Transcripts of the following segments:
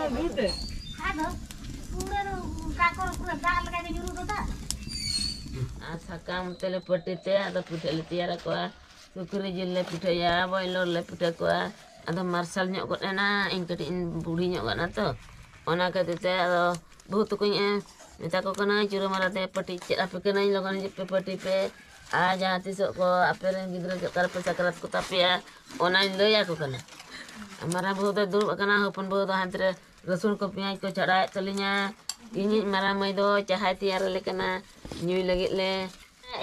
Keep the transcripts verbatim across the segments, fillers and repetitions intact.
ᱟᱫᱚ ᱯᱩᱨᱟᱹ ᱫᱚ ᱠᱟᱠᱚᱨ ᱯᱩᱨᱟᱹ ᱫᱟᱜ ᱞᱮᱠᱟ ᱜᱮ ᱧᱩᱨᱩ ᱫᱚ ᱫᱟᱜ᱾ ᱟᱨ ᱥᱟᱠᱟᱢ ᱛᱮᱞᱮ ᱯᱟᱹᱴᱤ ᱛᱮ ᱟᱫᱚ ᱯᱤᱴᱷᱟᱹ ᱞᱮ ᱛᱮᱭᱟᱨ ᱟᱠᱚᱣᱟ᱾ ᱥᱩᱠᱨᱤ ᱡᱤᱞ ᱞᱮ ᱯᱤᱴᱷᱟᱹᱭᱟ, ᱵᱚᱭᱞᱚᱨ ᱞᱮ ᱯᱤᱴᱷᱟᱹ ᱠᱚᱣᱟ᱾ ᱟᱫᱚ ᱢᱟᱨᱥᱟᱞ ᱧᱚᱜ ᱜᱚᱫ ᱮᱱᱟ, ᱤᱧ ᱠᱟᱹᱴᱤᱡ ᱤᱧ ᱵᱩᱲᱦᱤ ᱧᱚᱜ ᱜᱚᱫ ᱮᱱᱟ ᱛᱚ, ᱚᱱᱟ ᱠᱷᱟᱹᱛᱤᱨ ᱛᱮ ᱟᱫᱚ ᱵᱟᱹᱦᱩ ᱛᱟᱠᱚᱧ ᱮ ᱢᱮᱛᱟ ᱠᱚ ᱠᱟᱱᱟ, ᱪᱩᱨᱟᱹ ᱢᱟᱨᱟ ᱛᱮ ᱯᱟᱹᱴᱤ ᱪᱮᱫ ᱟᱯᱮ ᱠᱟᱹᱱᱟᱹᱧ, ᱞᱚᱜᱚᱱ ᱦᱤᱡᱩᱜ ᱯᱮ ᱯᱟᱹᱴᱤ ᱯᱮ᱾ ᱟᱨ ᱡᱟᱦᱟᱸ ᱛᱤᱥᱚᱜ ᱠᱚ ᱟᱯᱮ ᱨᱮᱱ ᱜᱤᱫᱽᱨᱟᱹ ᱪᱮᱫ ᱞᱮᱠᱟ ᱨᱮᱯᱮ ᱥᱟᱠᱨᱟᱛ ᱠᱚ ᱛᱟᱯᱮᱭᱟ, ᱚᱱᱟᱧ ᱞᱟᱹᱭ ᱟᱠᱚ ᱠᱟᱱᱟ᱾ ᱢᱟᱨᱟᱝ ᱵᱟᱹᱦᱩ ᱫᱚᱭ ᱫᱩᱲᱩᱵ ᱟᱠᱟᱱᱟ, ᱦᱚᱯᱚᱱ ᱵᱟᱹᱦᱩ ᱫᱚ ᱦᱟᱱᱛᱮ ᱨᱮ ᱨᱟᱹᱥᱩᱱ ᱠᱚ ᱯᱮᱸᱭᱟᱡᱽ ᱠᱚ ᱪᱷᱟᱲᱟᱣᱮᱫ ᱛᱟᱹᱞᱤᱧᱟ᱾ ᱤᱧᱤᱡ ᱢᱟᱨᱟᱝ ᱢᱟᱹᱭ ᱫᱚ ᱪᱟᱦᱟᱭ ᱛᱮᱭᱟᱨ ᱟᱞᱮ ᱠᱟᱱᱟ ᱧᱩᱭ ᱞᱟᱹᱜᱤᱫ ᱞᱮ᱾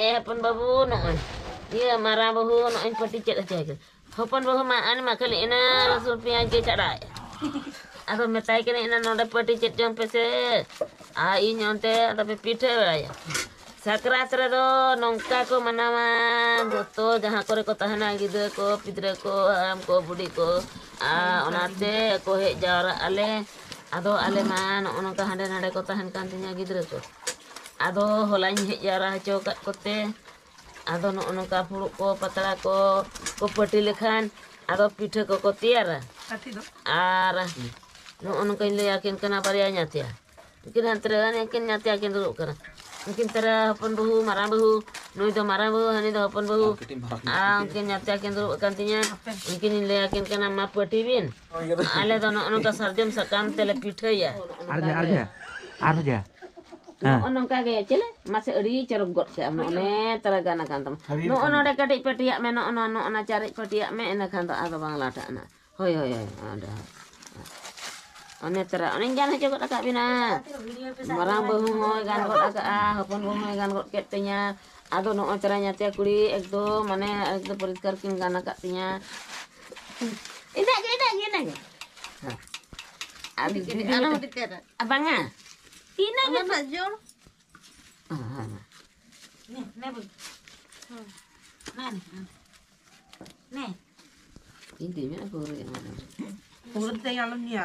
ᱮ ᱦᱚᱯᱚᱱ ᱵᱟᱹᱵᱩ, ᱱᱚᱜᱼᱚᱭ ᱤᱭᱟᱹ ᱢᱟᱨᱟᱝ ᱵᱟᱹᱦᱩ ᱱᱚᱜᱼᱚᱭ ᱯᱟᱹᱴᱤ ᱪᱮᱫ ᱦᱚᱪᱚᱭ ᱠᱟᱱᱟ᱾ ᱦᱚᱯᱚᱱ ᱵᱟᱹᱦᱩ ᱢᱟ ᱟᱱ ᱢᱟ ᱠᱷᱟᱹᱞᱤ ᱤᱱᱟᱹ ᱨᱟᱹᱥᱩᱱ ᱯᱮᱸᱭᱟᱡᱽ ᱜᱮ ᱪᱷᱟᱲᱟᱭ᱾ ᱟᱫᱚ ᱢᱮᱛᱟᱭ ᱠᱟᱹᱱᱟᱹᱧ, ᱤᱱᱟᱹ ᱱᱚᱰᱮ ᱯᱟᱹᱴᱤ ᱪᱮᱫ ᱪᱚᱝ ᱯᱮᱥᱮ, ᱟᱨ ᱤᱧ ᱚᱱᱛᱮ ᱟᱫᱚ ᱯᱮ ᱯᱤᱴᱷᱟᱹ ᱵᱟᱲᱟᱭᱟ᱾ ᱥᱟᱠᱨᱟᱛ ᱨᱮᱫᱚ ᱱᱚᱝᱠᱟ ᱠᱚ ᱢᱟᱱᱟᱣᱟ, ᱡᱚᱛᱚ ᱡᱟᱦᱟᱸ ᱠᱚᱨᱮ ᱠᱚ ᱛᱟᱦᱮᱱᱟ, ᱜᱤᱫᱽᱨᱟᱹ ᱠᱚ, ᱯᱤᱫᱽᱨᱟᱹ ᱠᱚ, ᱦᱟᱲᱟᱢ ᱠᱚ, ᱵᱩᱰᱷᱤ ᱠᱚ, ᱟᱨ ᱚᱱᱟᱛᱮ ᱠᱚ ᱦᱮᱡ ᱡᱟᱣᱨᱟᱜ ᱟᱞᱮ᱾ ᱟᱫᱚ ᱟᱞᱮ ᱢᱟ ᱱᱚᱜᱼᱚ ᱱᱚᱝᱠᱟ ᱦᱟᱸᱰᱮ ᱱᱟᱰᱮ ᱠᱚ ᱛᱟᱦᱮᱱ ᱠᱟᱱ ᱛᱤᱧᱟ ᱜᱤᱫᱽᱨᱟᱹ ᱠᱚ᱾ ᱟᱫᱚ ᱦᱚᱞᱟᱧ ᱦᱮᱡ ᱡᱟᱣᱨᱟ ᱦᱚᱪᱚ ᱟᱠᱟᱫ ᱠᱚᱛᱮ, ᱟᱫᱚ ᱱᱚᱜᱼᱚ ᱱᱚᱝᱠᱟ ᱯᱷᱩᱲᱩᱜ ᱠᱚ, ᱯᱟᱛᱲᱟ ᱠᱚ ᱠᱚ ᱯᱟᱹᱴᱤ ᱞᱮᱠᱷᱟᱱ, ᱟᱫᱚ ᱯᱤᱴᱷᱟᱹ ᱠᱚᱠᱚ ᱛᱮᱭᱟᱨᱟ᱾ ᱠᱟᱹᱴᱤᱡ ᱫᱚ᱾ ᱟᱨ ᱱᱚᱜᱼᱚ ᱱᱚᱝᱠᱟᱧ ᱞᱟᱹᱭ ᱟᱹᱠᱤᱱ ᱠᱟᱱᱟ, ᱵᱟᱨᱭᱟ ᱧᱟᱛᱭᱟ᱾ ᱩᱱᱠᱤᱱ ᱦᱟᱱᱛᱮ ᱨᱮ, ᱩᱱᱠᱤᱱ ᱧᱟᱛᱭᱟ ᱠᱤᱱ ᱫᱩᱲᱩᱵ ᱠᱟᱱᱟ᱾ ᱩᱱᱠᱤᱱ ᱛᱟᱨᱟ ᱦᱚᱯᱚᱱ ᱵᱟᱹᱦᱩ, ᱢᱟᱨᱟᱝ ᱵᱟᱹᱦᱩ, ᱱᱩᱭ ᱫᱚ ᱢᱟᱨᱟᱝ ᱵᱟᱹᱦᱩ, ᱦᱟᱹᱱᱤ ᱫᱚ ᱦᱚᱯᱚᱱ ᱵᱟᱹᱦᱩ᱾ ᱟᱨ ᱩᱱᱠᱤᱱ ᱧᱟᱛᱭᱟ ᱠᱤᱱ ᱫᱩᱲᱩᱵ ᱟᱠᱟᱱ ᱛᱤᱧᱟ᱾ ᱩᱱᱠᱤᱱ ᱤᱧ ᱞᱟᱹᱭ ᱟᱹᱠᱤᱱ ᱠᱟᱱᱟ, ᱢᱟ ᱯᱟᱹᱴᱤ ᱵᱤᱱ᱾ ᱟᱞᱮ ᱫᱚ ᱱᱚᱜᱼᱚ ᱱᱚᱝᱠᱟ ᱥᱟᱨᱡᱚᱢ ᱥᱟᱠᱟᱢ ᱛᱮᱞᱮ ᱯᱤᱴᱷᱟᱹᱭᱟ᱾ ᱟᱨ ᱡᱟ, ᱟᱨ ᱡᱟ, ᱟᱨ ᱡᱟ᱾ ᱦᱮᱸ᱾ ᱱᱚᱜᱼᱚ ᱱᱚᱝᱠᱟ ᱜᱮ, ᱪᱮᱞᱮ? ᱢᱟᱥᱮ ᱟᱹᱰᱤ ᱪᱚᱨᱚᱠ ᱜᱚᱫ ᱠᱮᱫ ᱟᱢ᱾ ᱱᱚᱜᱼᱚ ᱱᱮ ᱛᱟᱨᱟ ᱜᱟᱱ ᱟᱠᱟᱱ ᱛᱟᱢᱟ᱾ ᱦᱟᱹᱨᱤ ᱱᱚᱜᱼᱚ ᱞᱮᱠᱷᱟᱱ᱾ ᱱᱚᱰᱮ ᱠᱟᱹᱴᱤᱡ ᱯᱟᱹᱴᱤᱭᱟᱜ ᱢᱮ, ᱱᱚᱜᱼᱚ ᱱᱚᱣᱟ, ᱱᱚᱜᱼᱚ ᱱᱚᱣᱟ ᱪᱟᱨᱮᱡ ᱯᱟᱹᱴᱤᱭᱟᱜ ᱢᱮ, ᱤᱱᱟᱹ ᱠᱷᱟᱱ ᱫᱚ ᱟᱫᱚ ᱵᱟᱝ ᱞᱟᱴᱷᱟᱜᱼᱟ ᱱᱟᱜ᱾ ᱦᱳᱭ, ᱦᱳᱭ, ᱦᱳᱭ, ᱚᱸᱰᱮ ᱦᱳᱭ᱾ ᱚᱱᱮ ᱛᱟᱨᱟ, ᱚᱱᱮᱧ ᱜᱟᱱ ᱦᱚᱪᱚ ᱜᱚᱫ ᱟᱠᱟᱫ ᱵᱤᱱᱟ᱾ ᱢᱟᱨᱟᱝ ᱵᱟᱹᱦᱩ ᱦᱚᱸᱭ ᱜᱟᱱ ᱜᱚᱫ ᱟᱠᱟᱫᱼᱟ, ᱦᱚᱯᱚᱱ ᱵᱟᱹᱦᱩ ᱦᱚᱸᱭ ᱜᱟᱱ ᱜᱚᱫ ᱠᱮᱫ ᱛᱤᱧᱟ᱾ ᱟᱫᱚ ᱱᱚᱜᱼᱚᱭ ᱛᱟᱨᱟ ᱧᱟᱛᱭᱟ ᱠᱩᱲᱤ ᱮᱠᱫᱚᱢ, ᱢᱟᱱᱮ, ᱮᱠᱫᱚᱢ ᱯᱚᱨᱤᱥᱠᱟᱨ ᱠᱤᱱ ᱜᱟᱱ ᱟᱠᱟᱫ ᱛᱤᱧᱟ᱾ ᱤᱱᱟᱹᱜ ᱜᱮ, ᱤᱱᱟᱹᱜ ᱜᱮ, ᱤᱱᱟᱹᱜ ᱜᱮ᱾ ᱦᱮᱸ᱾ ᱟᱨ ᱟᱨᱦᱚᱸ ᱢᱤᱫᱴᱮᱱ᱾ ᱟᱨ ᱵᱟᱝᱟ᱾ ᱛᱤᱱᱟᱹᱜ ᱚᱱᱟ ᱜᱮ? ᱨᱮᱱᱟᱜ ᱡᱚᱲ᱾ ᱦᱮᱸ, ᱦᱮᱸ, ᱦᱮᱸ᱾ ᱱᱮ, ᱱᱮ ᱵᱟᱹᱵᱩ᱾ ᱦᱮᱸ᱾ ᱱᱮ, ᱱᱮ, ᱱᱮ᱾ ᱤᱧ ᱫᱩᱧ ᱢᱮᱱᱟ ᱯᱟᱹᱣᱨᱟᱹ ᱮᱢᱟ ᱞᱮ᱾ ᱯᱟᱹᱣᱨᱟᱹ ᱛᱮ ᱟᱞᱚᱢ ᱧᱩᱭᱟ᱾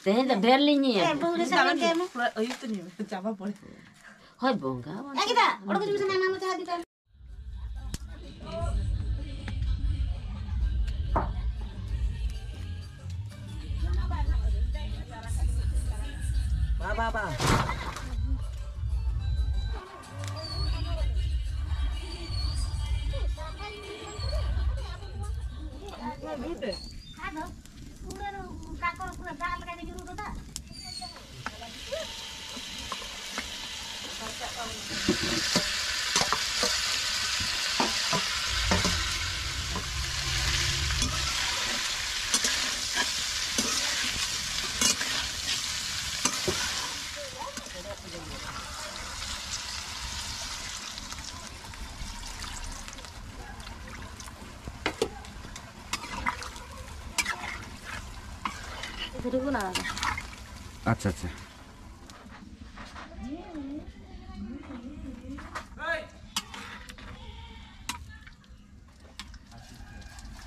ᱛᱮᱦᱮᱧ ᱫᱚ ᱰᱷᱮᱨ ᱞᱤᱧ ᱧᱩᱭᱟ᱾ ᱮ, ᱵᱟᱹᱵᱩ ᱨᱮ ᱥᱟᱵ ᱠᱟᱭ ᱢᱮ᱾ ᱯᱩᱨᱟᱹ ᱟᱹᱭᱩᱵ ᱛᱮ ᱧᱩ ᱢᱮ, ᱪᱟᱵᱟ ᱯᱚᱨᱮ᱾ ᱦᱳᱭ, ᱵᱚᱸᱜᱟ ᱵᱟᱵᱟ᱾ ᱮ, ᱜᱤᱫᱟ, ᱚᱰᱚᱠ ᱦᱤᱡᱩᱜ ᱢᱮᱥᱮ, ᱢᱟ, ᱢᱟ, ᱪᱟ ᱤᱫᱤ ᱛᱟᱞᱮ᱾ ᱵᱟᱵᱟ᱾ ᱟᱪᱪᱷᱟ, ᱟᱪᱪᱷᱟ᱾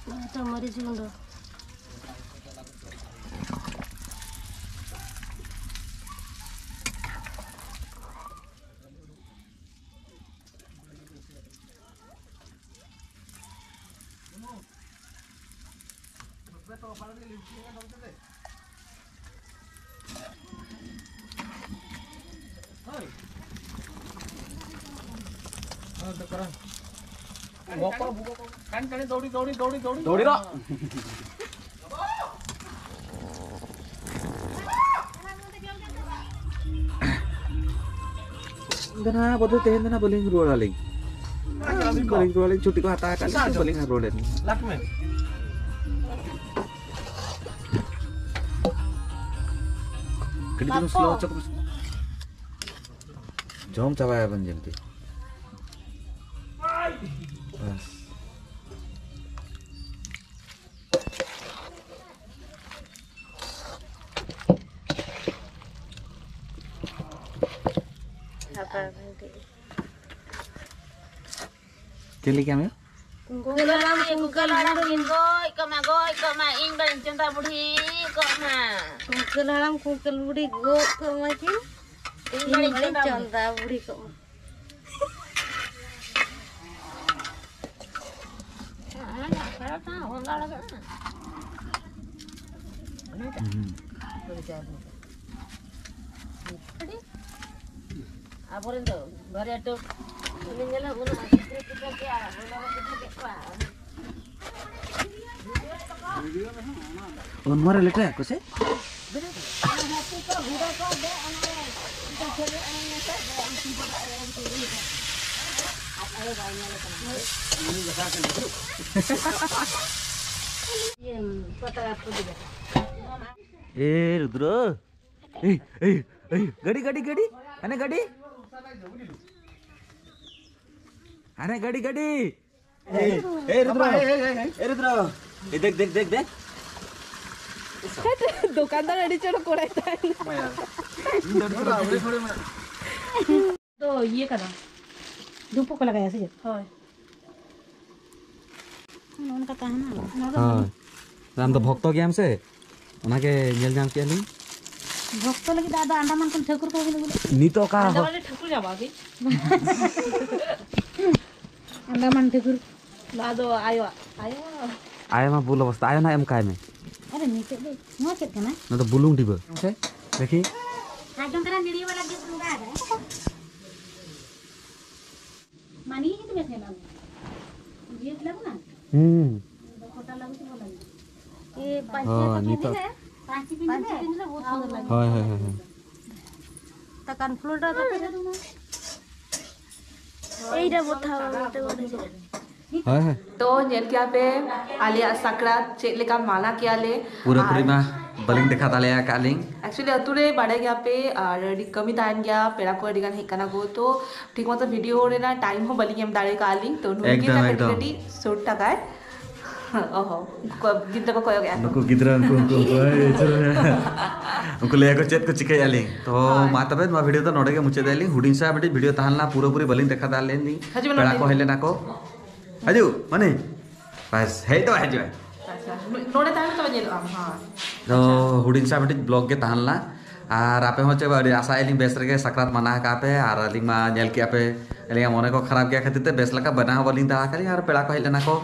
ᱱᱚᱣᱟ ᱫᱚ ᱢᱟᱹᱨᱤᱪ ᱜᱩᱸᱰᱟᱹ᱾ ᱫᱚᱣᱲᱤ ᱨᱚ᱾ ᱫᱟᱱᱟ ᱵᱚᱫᱚᱞ ᱛᱮᱦᱮᱧ ᱫᱟᱱᱟ ᱵᱟᱹᱞᱤᱧ ᱨᱩᱣᱟᱹᱲ ᱟᱹᱞᱤᱧ᱾ ᱵᱟᱹᱞᱤᱧ ᱨᱩᱣᱟᱹᱲ ᱟᱹᱞᱤᱧ, ᱪᱷᱩᱴᱤ ᱠᱚ ᱦᱟᱛᱟᱣ ᱟᱠᱟᱫ ᱞᱤᱧᱟ, ᱵᱟᱹᱞᱤᱧ ᱨᱩᱣᱟᱹᱲ ᱟᱹᱞᱤᱧ᱾ ᱠᱟᱹᱴᱤᱡ ᱪᱩᱞᱩᱝ slow ᱦᱚᱪᱚ ᱠᱚᱢᱮᱥᱮ᱾ ᱡᱚᱢ ᱪᱟᱵᱟᱭᱟᱵᱚᱱ ᱡᱮᱢᱛᱤ᱾ ᱵᱟᱥ᱾ ᱪᱮᱫ ᱞᱟᱹᱭ ᱠᱮᱫ ᱢᱮ? ᱠᱩᱝᱠᱟᱹᱞ ᱦᱟᱲᱟᱢ, ᱠᱩᱝᱠᱟᱹᱞ ᱦᱟᱲᱟᱢ ᱠᱤᱱ ᱜᱚᱡ ᱠᱚᱜ ᱢᱟ, ᱜᱚᱡ ᱠᱚᱜ ᱢᱟ, ᱤᱧ ᱵᱟᱹᱧ ᱪᱚᱸᱫᱟ ᱵᱩᱰᱷᱤ ᱠᱚᱜ ᱢᱟ᱾ ᱠᱩᱝᱠᱟᱹᱞ ᱦᱟᱲᱟᱢ, ᱠᱩᱝᱠᱟᱹᱞ ᱵᱩᱰᱷᱤ ᱜᱚᱡ ᱠᱚᱜ ᱢᱟ ᱠᱤᱱ, ᱤᱧ ᱤᱧ ᱵᱟᱹᱧ ᱵᱟᱹᱧ ᱪᱚᱸᱫᱟ ᱵᱩᱰᱷᱤ᱾ ᱪᱚᱸᱫᱟ ᱵᱩᱰᱷᱤ ᱠᱚᱜ ᱢᱟ᱾ ᱦᱮᱸ, ᱦᱮᱸ, ᱦᱮᱸ᱾ ᱟᱵᱚᱨᱮᱱ ᱫᱚ ᱵᱟᱨᱭᱟ ᱴᱚᱯ ᱩᱱᱤ ᱧᱮᱞᱮ ᱩᱱᱟᱹᱜ ᱥᱩᱠᱨᱤ ᱯᱤᱴᱷᱟᱹ ᱠᱮᱜᱼᱟ, ᱵᱚᱭᱞᱟᱨ ᱮ ᱯᱤᱴᱷᱟᱹ ᱠᱮᱫ ᱠᱚᱣᱟ᱾ ᱩᱱ ᱢᱟᱨᱮ ᱞᱮᱴᱟᱭᱟ ᱠᱚ ᱥᱮ? ᱤᱭᱟᱹ, ᱯᱟᱛᱲᱟ ᱠᱚ ᱫᱚ᱾ ᱮ ᱨᱩᱫᱽᱨᱚ, ᱮᱭ, ᱮᱭ, ᱮᱭ, ᱜᱟᱹᱰᱤ, ᱜᱟᱹᱰᱤ, ᱜᱟᱹᱰᱤ, ᱦᱟᱱᱮ ᱜᱟᱹᱰᱤ, ᱦᱟᱱᱮ ᱜᱟᱹᱰᱤ, ᱜᱟᱹᱰᱤ᱾ ᱮᱭ, ᱮᱭ, ᱨᱩᱫᱽᱨᱚ, ᱮᱭ, ᱨᱩᱫᱽᱨᱚ, ᱮᱭ, ᱫᱮᱠᱷ, ᱫᱮᱠᱷ, ᱫᱮᱠᱷ, ᱫᱮᱠᱷ᱾ ᱫᱚᱠᱟᱱᱫᱟᱨ ᱟᱹᱰᱤ ᱪᱚᱨᱚᱠ ᱠᱚᱲᱟᱭ ᱛᱟᱦᱮᱱᱟ᱾ ᱫᱚ ᱤᱭᱟᱹ ᱠᱟᱱᱟ, ᱫᱷᱩᱯ ᱠᱚ ᱞᱟᱜᱟᱭᱟ ᱥᱮ ᱪᱮᱫ? ᱦᱳᱭ᱾ ᱱᱚᱜᱼᱚ ᱱᱚᱝᱠᱟ ᱛᱟᱦᱮᱱᱟ᱾ ᱦᱳᱭ᱾ ᱟᱢ ᱫᱚ ᱵᱷᱚᱠᱛᱚ ᱜᱮᱭᱟᱢ ᱥᱮ? ᱚᱱᱟᱜᱮ ᱧᱮᱞ ᱧᱟᱢ ᱠᱮᱜᱼᱟ ᱞᱤᱧ᱾ ᱵᱷᱚᱠᱛᱚ ᱞᱟᱹᱜᱤᱫ ᱫᱚ ᱟᱫᱚ ᱟᱱᱰᱟᱢᱟᱱ ᱠᱷᱚᱱ ᱴᱷᱟᱹᱠᱩᱨ ᱠᱚ ᱦᱩᱭ ᱞᱮᱱ ᱜᱮ᱾ ᱱᱤᱛᱚᱜ ᱚᱠᱟ ᱟᱱᱰᱟᱢᱟᱱ ᱨᱮ ᱴᱷᱟᱹᱠᱩᱨ ᱧᱟᱢᱚᱜᱼᱟ ᱠᱤ? ᱟᱱᱰᱟᱢᱟᱱ ᱴᱷᱟᱹᱠᱩᱨ᱾ ᱱᱚᱣᱟ ᱫᱚ ᱟᱭᱳᱣᱟᱜ, ᱟᱭᱳ᱾ ᱟᱭᱳ ᱢᱟ ᱵᱩᱞ ᱚᱵᱚᱥᱛᱟ, ᱟᱭᱳ ᱱᱟᱜ ᱮᱢ ᱠᱟᱭ ᱢᱮ᱾ ᱟᱨᱮ ᱱᱤᱛᱚᱜ ᱫᱚ ᱱᱚᱣᱟ ᱪᱮᱫ ᱠᱟᱱᱟ? ᱱᱚᱣᱟ ᱫᱚ ᱵᱩᱞᱩᱝ ᱰᱤᱵᱟᱹ᱾ ᱥᱮ? ᱫᱮᱠᱷᱤ᱾ ᱥᱟᱨᱡᱚᱢ ᱠᱟᱱᱟ ᱱᱤᱲᱤᱭᱟᱹ ᱵᱟᱞᱟ ᱜᱮ ᱵᱚᱸᱜᱟ ᱟᱠᱟᱫᱟᱭ᱾ ᱢᱟᱱᱤ ᱦᱤᱸᱫᱤ ᱵᱮᱥ ᱧᱮᱞᱚᱜᱼᱟ᱾ ᱡᱤᱭᱟᱹ ᱠᱷᱤᱞᱟ ᱵᱚᱱᱟ? ᱦᱩᱸ᱾ ᱯᱷᱳᱴᱳ ᱞᱟᱜᱩ ᱛᱮ ᱵᱚᱱᱟ᱾ ᱮ, ᱯᱟᱸᱪ ᱦᱳᱭ, ᱯᱤᱱ ᱱᱤᱛᱚᱜ᱾ ᱯᱟᱸᱪ ᱯᱤᱱ ᱯᱟᱸᱪ ᱯᱤᱱ ᱨᱮ ᱵᱚᱦᱩᱛ ᱥᱩᱱᱫᱚᱨ ᱞᱟᱜᱮ᱾ ᱦᱳᱭ, ᱦᱳᱭ, ᱦᱳᱭ, ᱦᱳᱭ᱾ ᱛᱟ ᱠᱟᱱ ᱯᱷᱞᱳᱨ ᱨᱮ ᱛᱟᱯᱮ ᱨᱮ ᱫᱩᱱᱟ᱾ ᱮᱭ ᱨᱮ ᱵᱚᱛᱷᱟᱣ ᱛᱮ ᱵᱚᱱᱟ᱾ ᱦᱳᱭ, ᱦᱳᱭ᱾ ᱛᱚ ᱧᱮᱞ ᱠᱮᱜᱼᱟ ᱯᱮ ᱟᱞᱮᱭᱟᱜ ᱥᱟᱠᱨᱟᱛ ᱪᱮᱫ ᱞᱮᱠᱟ ᱢᱟᱱᱟ ᱠᱮᱜᱼᱟ ᱞᱮ᱾ ᱯᱩᱨᱟᱹᱯᱩᱨᱤ ᱟᱨ ᱢᱟ ᱵᱟᱹᱞᱤᱧ ᱫᱮᱠᱷᱟᱣ ᱫᱟᱲᱮ ᱟᱠᱟᱫ ᱞᱤᱧ᱾ Actually ᱟᱹᱛᱩ ᱨᱮ ᱵᱟᱲᱟᱭ ᱜᱮᱭᱟ ᱯᱮ ᱟᱨ ᱟᱹᱰᱤ ᱠᱟᱹᱢᱤ ᱛᱟᱦᱮᱱ ᱜᱮᱭᱟ, ᱯᱮᱲᱟ ᱠᱚ ᱟᱹᱰᱤ ᱜᱟᱱ ᱦᱮᱡ ᱠᱟᱱᱟ ᱠᱚ, ᱛᱚ ᱴᱷᱤᱠ ᱢᱚᱛᱚ ᱵᱷᱤᱰᱤᱭᱳ ᱨᱮᱱᱟᱜ ᱴᱟᱭᱤᱢ ᱦᱚᱸ ᱵᱟᱹᱞᱤᱧ ᱮᱢ ᱫᱟᱲᱮ ᱠᱟᱜᱼᱟ ᱞᱤᱧ, ᱛᱚ ᱱᱩᱭ ᱜᱮ ᱮᱠᱫᱚᱢ, ᱡᱟ ᱠᱟᱹᱴᱤᱡ ᱮᱠᱫᱚᱢ᱾ ᱠᱟᱹᱴᱤᱡ ᱥᱩᱴ ᱴᱟᱠᱟᱭ᱾ ᱚᱦᱚ, ᱩᱱᱠᱩ ᱜᱤᱫᱽᱨᱟᱹ ᱠᱚ ᱠᱚᱭᱚᱜ ᱮᱜᱼᱟ ᱠᱚ᱾ ᱱᱩᱠᱩ ᱜᱤᱫᱽᱨᱟᱹ, ᱩᱱᱠᱩ, ᱩᱱᱠᱩ, ᱦᱳᱭ, ᱪᱚᱞᱚ᱾ ᱩᱱᱠᱩ ᱞᱟᱹᱭᱟ ᱠᱚ, "ᱪᱮᱫ ᱠᱚ ᱪᱤᱠᱟᱹᱭᱮᱜᱼᱟ ᱞᱤᱧ?" ᱛᱚ ᱦᱳᱭ᱾ ᱢᱟ ᱛᱚᱵᱮ ᱱᱚᱣᱟ ᱵᱷᱤᱰᱤᱭᱳ ᱫᱚ ᱱᱚᱰᱮ ᱜᱮ ᱢᱩᱪᱟᱹᱫ ᱮᱫᱟ ᱞᱤᱧ᱾ ᱦᱩᱰᱤᱧ ᱥᱟ ᱢᱤᱫᱴᱤᱡ ᱵᱷᱤᱰᱤᱭᱳ ᱛᱟᱦᱮᱸ ᱞᱮᱱᱟ, ᱯᱩᱨᱟᱹᱯᱩᱨᱤ ᱵᱟᱹᱞᱤᱧ ᱫᱮᱠᱷᱟᱣ ᱫᱟᱲᱮ ᱞᱮᱱ ᱜᱮ᱾ ᱦᱤᱡᱩᱜ ᱢᱮ ᱯᱮᱲᱟ ᱱᱚᱰᱮ᱾ ᱠᱚ ᱦᱮᱡ ᱞᱮᱱᱟ ᱠᱚ᱾ ᱦᱤᱡᱩᱜ, ᱢᱟᱱᱮ᱾ ᱵᱟᱥ, ᱦᱮᱡ ᱫᱚ ᱦᱤᱡᱩᱜᱼᱟ᱾ ᱟᱪᱪᱷᱟ, ᱱᱚᱰᱮ ᱛᱟᱦᱮᱱ ᱛᱚᱵᱮ ᱧᱮᱞᱚᱜᱼᱟ, ᱦᱳᱭ᱾ ᱛᱚ, ᱟᱪᱪᱷᱟ᱾ ᱦᱩᱰᱤᱧ ᱥᱟ ᱢᱤᱫᱴᱤᱡ ᱵᱞᱚᱜ ᱜᱮ ᱛᱟᱦᱮᱸ ᱞᱮᱱᱟ᱾ ᱟᱨ ᱟᱯᱮ ᱦᱚᱸ ᱪᱮᱫ ᱟᱹᱰᱤ ᱟᱥᱟᱭᱮᱫ ᱞᱤᱧ ᱵᱮᱥ ᱨᱮᱜᱮ ᱥᱟᱠᱨᱟᱛ ᱢᱟᱱᱟᱣ ᱠᱟᱜᱼᱟ ᱯᱮ᱾ ᱟᱨ ᱟᱹᱞᱤᱧ ᱢᱟ ᱧᱮᱞ ᱠᱮᱜᱼᱟ ᱯᱮ, ᱟᱹᱞᱤᱧᱟᱜ ᱢᱚᱱᱮ ᱠᱚ ᱠᱷᱟᱨᱟᱯ ᱜᱮᱭᱟ ᱠᱷᱟᱹᱛᱤᱨ ᱛᱮ ᱵᱮᱥ ᱞᱮᱠᱟ ᱵᱮᱱᱟᱣ ᱦᱚᱸ ᱵᱟᱹᱞᱤᱧ ᱫᱟᱲᱮ ᱟᱠᱟᱫ ᱞᱤᱧ᱾ ᱟᱨ ᱯᱮᱲᱟ ᱠᱚ ᱦᱮᱡ ᱞᱮᱱᱟ ᱠᱚ,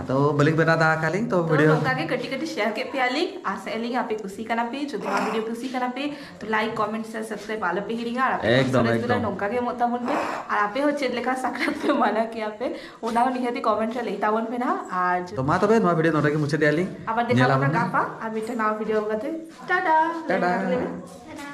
ᱟᱫᱚ ᱵᱟᱹᱞᱤᱧ ᱵᱮᱱᱟᱣ ᱫᱟ ᱟᱠᱟᱞᱤᱧ ᱛᱚ ᱛᱚ ᱵᱷᱤᱰᱤᱭᱳ᱾ ᱱᱚᱝᱠᱟ ᱜᱮ ᱠᱟᱹᱴᱤᱡ ᱠᱟᱹᱴᱤᱡ ᱥᱮᱭᱟᱨ ᱠᱮᱫ ᱯᱮᱭᱟᱞᱤᱧ, ᱟᱥᱟᱭᱟᱞᱤᱧ ᱟᱯᱮ ᱠᱩᱥᱤ ᱠᱟᱱᱟ ᱯᱮ᱾ ᱡᱩᱫᱤ ᱱᱚᱣᱟ ᱵᱷᱤᱰᱤᱭᱳ ᱠᱩᱥᱤ ᱠᱟᱱᱟ ᱯᱮ ᱛᱚ ᱞᱟᱭᱤᱠ, ᱠᱚᱢᱮᱱᱴ, ᱥᱮ ᱥᱟᱵᱥᱠᱨᱟᱭᱤᱵ ᱟᱞᱚ ᱯᱮ ᱦᱤᱲᱤᱧᱟ᱾ ᱟᱨ ᱟᱯᱮ ᱮᱠᱫᱚᱢ, ᱥᱚᱨᱮᱥ ᱫᱩᱞᱟᱹᱲ ᱮᱠᱫᱚᱢ᱾ ᱱᱚᱝᱠᱟ ᱜᱮ ᱮᱢᱚᱜ ᱛᱟᱵᱚᱱ ᱯᱮ᱾ ᱟᱨ ᱟᱯᱮ ᱦᱚᱸ ᱪᱮᱫ ᱞᱮᱠᱟ ᱥᱟᱠᱨᱟᱛ ᱯᱮ ᱢᱟᱱᱟᱣ ᱠᱮᱭᱟ ᱯᱮ ᱚᱱᱟ ᱦᱚᱸ ᱱᱤᱦᱟᱹᱛ ᱠᱚᱢᱮᱱᱴ ᱨᱮ ᱞᱟᱹᱭ ᱛᱟᱵᱚᱱ ᱯᱮ ᱱᱟᱦᱟᱜ᱾ ᱟᱨ ᱛᱚ ᱢᱟ ᱛᱚᱵᱮ ᱱᱚᱣᱟ ᱵᱷᱤᱰᱤᱭᱳ ᱱᱚᱰᱮ ᱜᱮ ᱢᱩᱪᱟᱹᱫ ᱮᱫᱟ ᱞᱤᱧ᱾ ᱟᱵᱟᱨ ᱫᱮᱠᱷᱟ ᱦᱚᱵᱚᱱᱟ ᱜᱟᱯᱟ ᱟᱨ ᱢᱤᱫᱴᱮᱱ ᱱᱟᱣᱟ ᱵᱷᱤᱰᱤᱭᱳ ᱠᱟᱛᱮ᱾ ᱴᱟᱴᱟ᱾ ᱴᱟᱴᱟ᱾ ᱞᱟᱹᱭ ᱢᱮ᱾